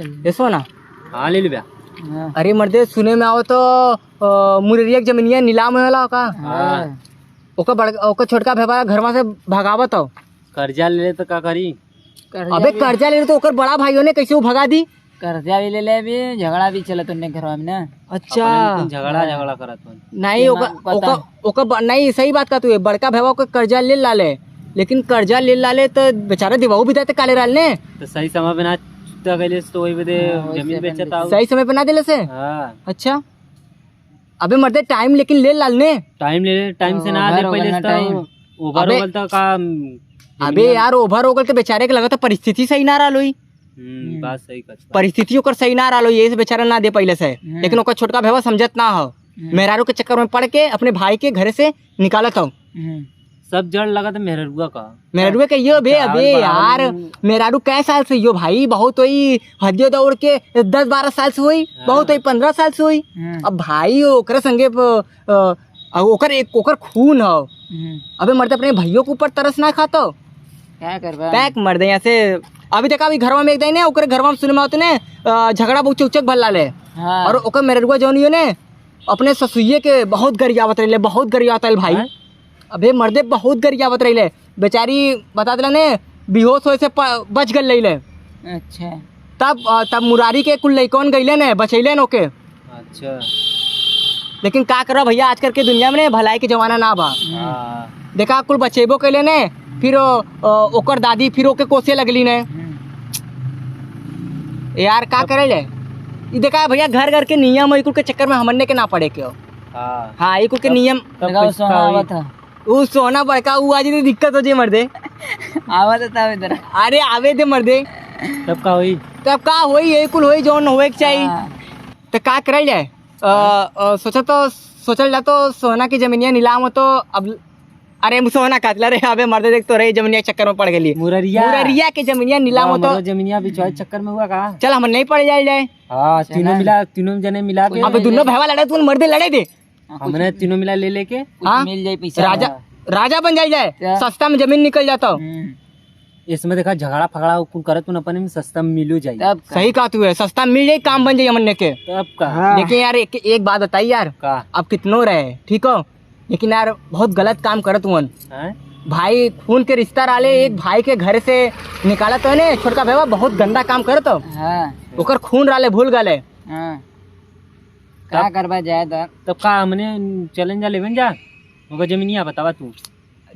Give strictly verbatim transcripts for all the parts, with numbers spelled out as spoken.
ये सोना। हाँ, ले लो भैया। हाँ। अरे मर्दे, सुने में आवत तो, अ, मुररिया के जमीनिया नीलाम होला का? हाँ। ओकर बड़-, ओकर छोटका भैया घरवा से भगावत हो। कर्जा ले ले तो का करी? कर्जा अबे भी कर्जा ले ले तो ओकर बड़ा भाइयों ने कैसे वो भगा दी? कर्जा भी ले ले, अभी झगड़ा भी चलत उनने घरवा में ना। अच्छा। अपने में झगड़ा, हाँ। झगड़ा करत हन। नहीं, ये ओकर, ना पता। ओकर, ओकर ब-, नहीं, सही बात का तू, बड़का भैया ओकर कर्जा ले ला ले, लेकिन कर्जा ले ला ले तो बेचारा दिवाऊ भी देते काले रहल ने। तो सही समय पे ना चुकता कैले से तो वही बदे हाँ, वही जमीन से बेचत अपन आओ। सही समय पे ना देले से? हाँ। अच्छा। अबे मर्दे, टाइम लेकिन ले लाल ने। टाइम ले ले, टाइम से ना दे ओवर हो पहले गल ना से तो टाइम। ओवर अबे हो गल तो का, अबे यार, ओवर हो गल तो बेचारे के लगत परिस्थिति सही ना रहल होई। हम्म, हम्म। बात सही कहत बा। परिस्थिति ओकर सही ना रहल होई, यही से बेचारा ना दे पहले से। हम्म। लेकिन ओकर छोटका भैया समझत ना हो। हम्म। मेहरारू के चक्कर में पड़ के अपने भाई के घरे से निकालत हो। हम्म। सब जड़ लगत मेहररुआ का। मेहररुआ के यो बे, चावल अबे बढ़ावल यार, हूँ। मेहरारू कै साल से यो भाई, बहुत होई, हदियो दौड़ के दस बारह साल से होई, हाँ। बहुत होई, पन्द्रह साल से होई। हम्म। अब भाई ओकरे संगे प-, अ, अब ओकर एक, ओकर खून हो। हम्म। अबे मर्दे, अपने भइयो के ऊपर तरस ना खातो। का करबा? पैक मर्दे यहाँ से। अभी देखा, अभी घरवा में एक दिन ने, ओकरे घरवा में सुने में आवत ने, अ, झगड़ा बहुत चौचक भल्ला ले। हाँ। और ओकर मेहररुआ जौन यो ने, अपने ससुइये के बहुत गरियावत रहले, बहुत गरियावत रहले भाई। हाँ? अबे मर्दे, बहुत गरियावत रहले। बेचारी बता देला ने, बेहोश होए से प-, बच गल रहले। अच्छा। तब, अ, तब मुरारी के कुल लइकवन गइले ने, बचैले ने ओके। अच्छा। लेकिन का करा भैया, आजकल के दुनिया में ने भलाई के जमाना ना बा। हम्म। हाँ। देखा, कुल बचेबो कैले ने, फिर ओ, ओ, ओकर दादी फिर ओके कोसे लगली ने। हम्म। यार, का तब करे ले? ई देखा भैया, घर घर के नियम है, कुल के चक्कर में हमने के ना पड़े के हो। हाँ। हाँ, ई कुल के तब, नियम। तब देखा, वो कैसे सोना का होई? आवत है। उ सोना बड़का, उ आज इतनी दिक्कत हो जाए मर्दे। आवत है तब इधर। अरे, आवे दे मर्दे। तब का होई? तब का होई, ये कुल होई, जौन होए के चाहिए। हाँ। तो का करल जाए? अ, अ, सोचा तो, सोचल जा तो सोना की जमीनिया नीलाम हो तो अब, अरे, सोना काटला रे, अबे मर्दे, देख तो रे, जमीनिया चक्कर में पड़ गेली। मुररिया। मुररिया के जमीनिया नीलाम हो तो। हमरो जमीनिया बिचवाए चक्कर में हुआ का? चल, हम नहीं पड़ जाए जाए। हाँ, चला। तीनों मिला, तीनों जने मिला के। अबे, दोनों भैया लड़े, तू मर्दे लड़े दे। हाँ, कुछ हमने तीनों मिला ले लेके। कुछ हाँ? मिल जाए पैसा। राजा, हाँ। राजा बन जाए जाए, क्या? सस्ता में जमीन निकल जाता हो। हम्म। इसमें देखा, झगड़ा फगड़ा कुल करत उन अपने में सस्ता में मिलो जाई। तब का? सही कहा तू है, सस्ता में मिल जाई, काम बन जाई हमने के। तब का? हाँ। लेकिन यार, एक, एक बात बताई यार, का? अब कितनो रहे, ठीक हो, लेकिन यार, बहुत गलत काम करत हुअन। हैं? भाई, खून के रिश्ता रहले, एक भाई के घर से निकालत हो ने, छोटका भैया, बहुत गंदा काम करत हो। हाँ। ओकर खून रहले, भूल गले। हाँ। का तब? करबा, जाए द। तब का हमने चैलेंज लेवन जा? ओकर जमीनिया बतावा तू।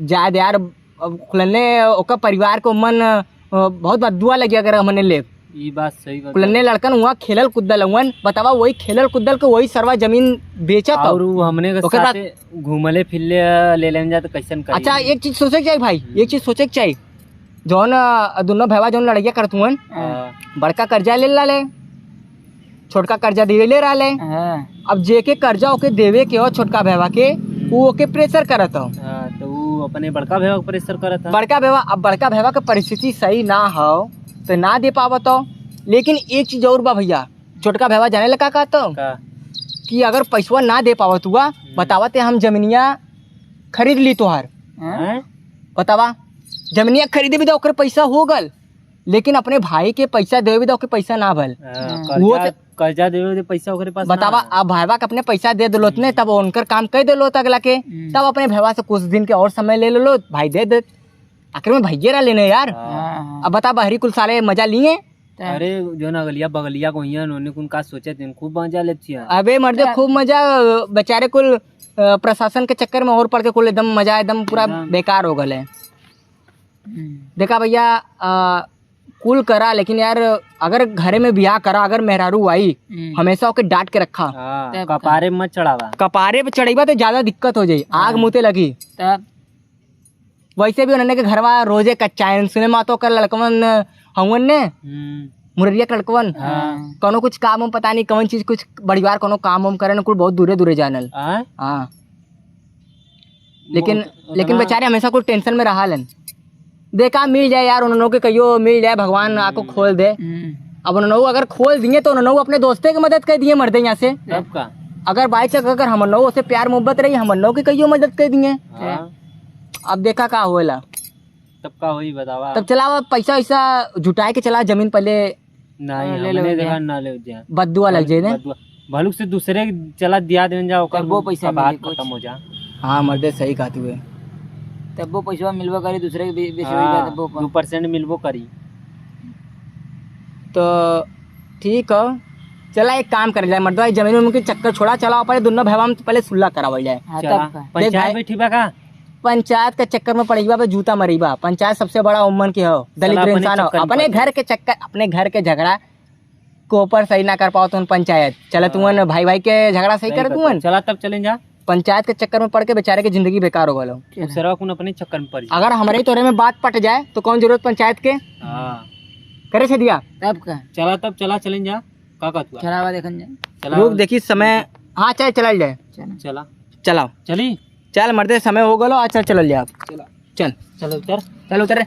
जाए दे यार, अब कुलन्ने ओकर परिवार को मन, अ, बहुत बददुआ लगी अगर हमने ले। ई बात सही कहत कुलन्ने बा। लड़कन हुआ खेलल कूदल हुअन, बतावा वही खेलल कूदल के वही सरवा जमीन बेचत हो। और उ हमने के ओकर बाद साथे घूमले फिरले, अ, ले लेन जा तो कैसन करी? अच्छा, एक चीज सोचे के चाहिए भाई, हम्म। एक चीज सोचे के चाहिए। जौन, अ, दुनो भैया जौन लड़ाइया करत हुअन, हाँ। बड़का कर्जा ले ला ले, छोटका कर्जा दिए ले रहा ले। हाँ। अब जेके कर्जा ओके देवे के हो छोटका भैया के, वो ओके प्रेशर करत हो। हाँ, तो वो अपने बड़का भैया के प्रेशर करत हो। बड़का भैया, अब बड़का भैया के परिस्थिति सही ना हो, तो ना दे पावत हो। लेकिन एक चीज और बा भैया, छोटका भैया जाने ला का कहत हो? का? कि अगर पैसवा ना दे पावत हुआ, हम्म। बतावा ते हम जमीनिया खरीद ली तोहार। हाँ? हैं? बतावा, जमीनिया खरीदे भी तो ओकर पैसा हो गल, लेकिन अपने भाई के पैसा देवे भी तो ओकर पैसा ना भल। हाँ, हाँ। वो कर्जा, तो कर्जा देवे के पैसा ओकरे पास बतावा, ना है। अब भाईवा के अपने पैसा दे देलोत ने, हम्म। तब उनकर काम कर देलोत अगला के, हम्म। तब अपने भाईवा से कुछ दिन के और समय ले लेलोत, भाई दे दे। आखिर में भैये रह लेने यार। हाँ। हाँ, हाँ। अब बता, बहरी कुल साले मजा लिए। तब। अरे, जो ना अगलिया बगलिया को हियन, उन्हें कुन का सोचे थे, खूब मजा लेते हैं। अबे मर्दे, तब। खूब मजा, बेचारे कुल, अ, प्रशासन के चक्कर में और पड़ के कुल एकदम मजा, एकदम पूरा एकदम। बेकार हो गल है। हम्म। देखा भैया, अ, कुल करा, लेकिन यार, अगर घरे में बियाह करा, अगर मेहरारू आई, हम्म। हमेशा ओके डांट के रखा। हाँ, तब का? कपारे मत चढ़ावा। कपारे पे चढ़ावा तो ज्यादा दिक्कत हो जाई, आग हाँ। मुते लगी। तब? वैसे भी उन्होंने के घरवा रोजे कच्चा है, सुने में तो कर लड़कवन हवन ने, हम्म। मुररिया के लड़कवन। हाँ। कोनो कुछ काम हम पता नहीं, कौन चीज कुछ बड़ीवार कोनो काम हम करे न, कुल बहुत दूरे दूरे जानल। हाँ? हाँ। लेकिन, बहुत, लेकिन उतना बेचारे हमेशा कुल टेंशन में रहा लन। देखा, मिल जाए यार, उन्होंने के कहियो मिल जाए, भगवान आको हम्म। खोल दे। हम्म। अब उन्होंने अगर खोल दिए तो उन्होंने अपने दोस्ते की मदद कर दिए मर्दे यहाँ से। तब का? अगर बाई चांस अगर हम लोग से प्यार मोहब्बत रही, हम लोग की कहियो मदद कर दिए। हाँ। अब देखा का होला। तब का होई बतावा? तब चलावा, पैसा वैसा जुटाए के चला, जमीन पहले नहीं, हाँ, ले हमने लेवल देखा जाए। ना ले जाए। बद्दुआ लग जाए ना। बद्दुआ। भलुक से दूसरे के चला दिया देन जा, ओकर तब्बो पैसा बात मिले कुछ। खत्म हो जा। हाँ मर्दे, सही कहत हुए। तब्बो पैसा मिलबो करी, दूसरे के बे-, बेचबे हाँ, का तब्बो पर। दो percent मिलबो करी। तो ठीक हो, चला एक काम कर जाए मर्दवा, ये जमीन उमीन के चक्कर छोड़ा, चला पहले दोनों भाई हम पहले सुलह करावल जाए। हाँ, चला, तब का? पंचायत देख भाई, बैठी बा का? पंचायत के चक्कर में पड़ीबा पे जूता मरीबा। पंचायत सबसे बड़ा उम्मन के हो, दलित चला, अपने इंसान हो, चक्कर में अपने पड़। घर के चक्कर, अपने घर के झगड़ा को ऊपर सही ना कर पाओ तुम पंचायत। चला हाँ। तुमन भाई भाई के झगड़ा सही सही कर बात तुमन। है। चला तब चलें जा। पंचायत के चक्कर में पड़ के बेचारे के जिंदगी बेकार हो गलो। दूसरा कुन अपने चक्कर में पड़ जा। अगर हमरे तोरे में बात पट जाए तो कौन जरूरत पंचायत के? हाँ। करे छे दिया। तब का? चला तब चला चलें जा। का कहत हुआ? चला बा देखन जाए। चला। लोग देखी समय। हाँ चल चलल जाए। चला। चला। चलाओ। चली। चल मर्दे समय हो गलो, आ चल चलल जाए। चला। चल। चल उतर। चल उतर रे।